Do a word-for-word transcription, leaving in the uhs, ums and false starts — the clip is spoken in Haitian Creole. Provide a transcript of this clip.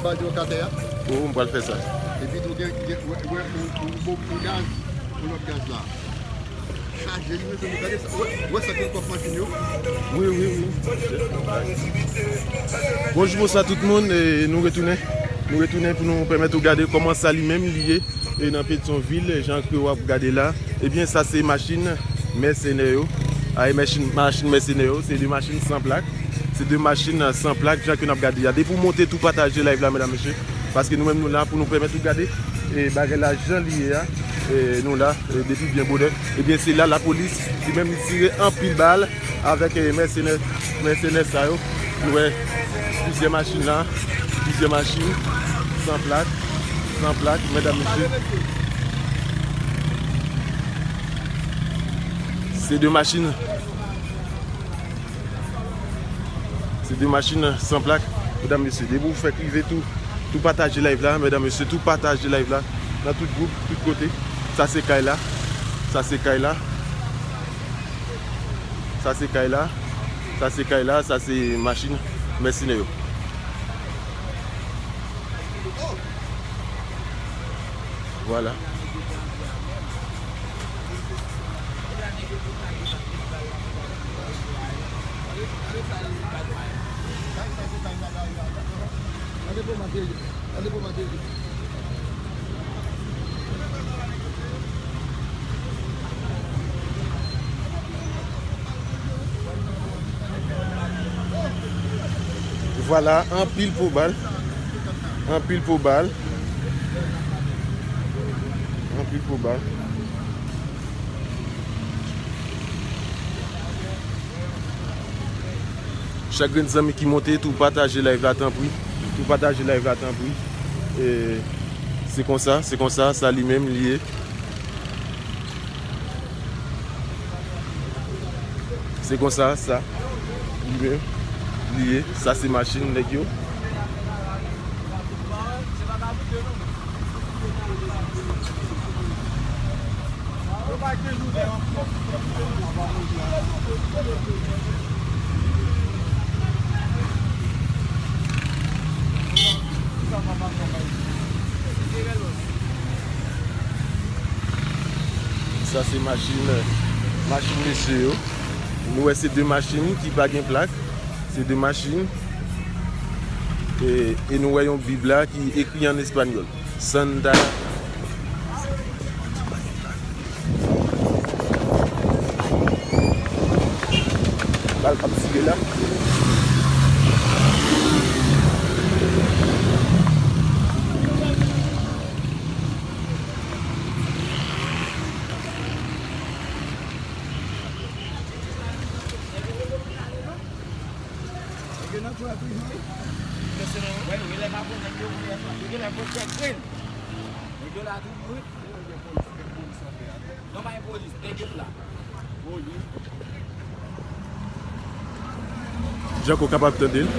Ba di w katè a. Oh, m pral fè sa. Epi tou gen, gen, wè, wè, yon, yon, yon gaz, yon lòt gaz la. Chaje li, mezanmi, gade sa. Wè, wè sa ki nan kòf machin yo. Wi, wi, wi. Bonjou, bonswa tout moun. E nou retounen. Nou retounen pou nou pèmèt ou gade kòman sa li menm li ye. E nan Petyonvil, jan ke w ap gade la, ebyen, sa se machin mèsenè yo. A, e machin, machin mèsenè yo, se de machin san plak. Se de machin, euh, san plak, jan ke n ap gade a. Depi w monte tou pataje live la, medam, mesye. Paske nou menm nou la pou nou pèmèt ou gade, e, bagay la jan li ye a. E, nou la, e, depi byen bonè. Ebyen, se la lapolis, li menm li tire anpil bal avèk, e, mèsenè, mèsenè sa yo. Nou wè plizyè machin la, plizyè machin, san plak, san plak, medam, mesye. Se de machin. Se de machin san plak. Medam, mesye, depi w fèk rive tou, tou pataje live la, medam, mesye, tou pataje live la. Nan tout gwoup, tout kote. Sa se kay la. Sa se kay la. Sa se kay la. Sa se kay la. Sa se machin mèsenè yo. Vwala. Vwala, anpil po bal. Anpil po bal. Anpil po bal. Chak grenn zanmi ki monte, tou pataje live la, tanpri. Tou pataje live la, tanpri. E se konsa, se konsa, sa li menm li ye. Se konsa, sa li menm li ye. Sa se machin nèg yo. Sa se machin, machin mesye yo. Nou wè se de machin ki pa gen plak. Se de machin. E, e nou wè yon bib la ki ekri an espanyòl. Santa. Bal k ap tire la. Nèg yo nan twa toujou, wi. Wè, yo genlè pa pran nèg yo, yo genlè pran tèt grenn. Nèg yo la toujou, wi. Non, pa gen polis, nèg yo la. Polis. Jan ke w kapab tande l.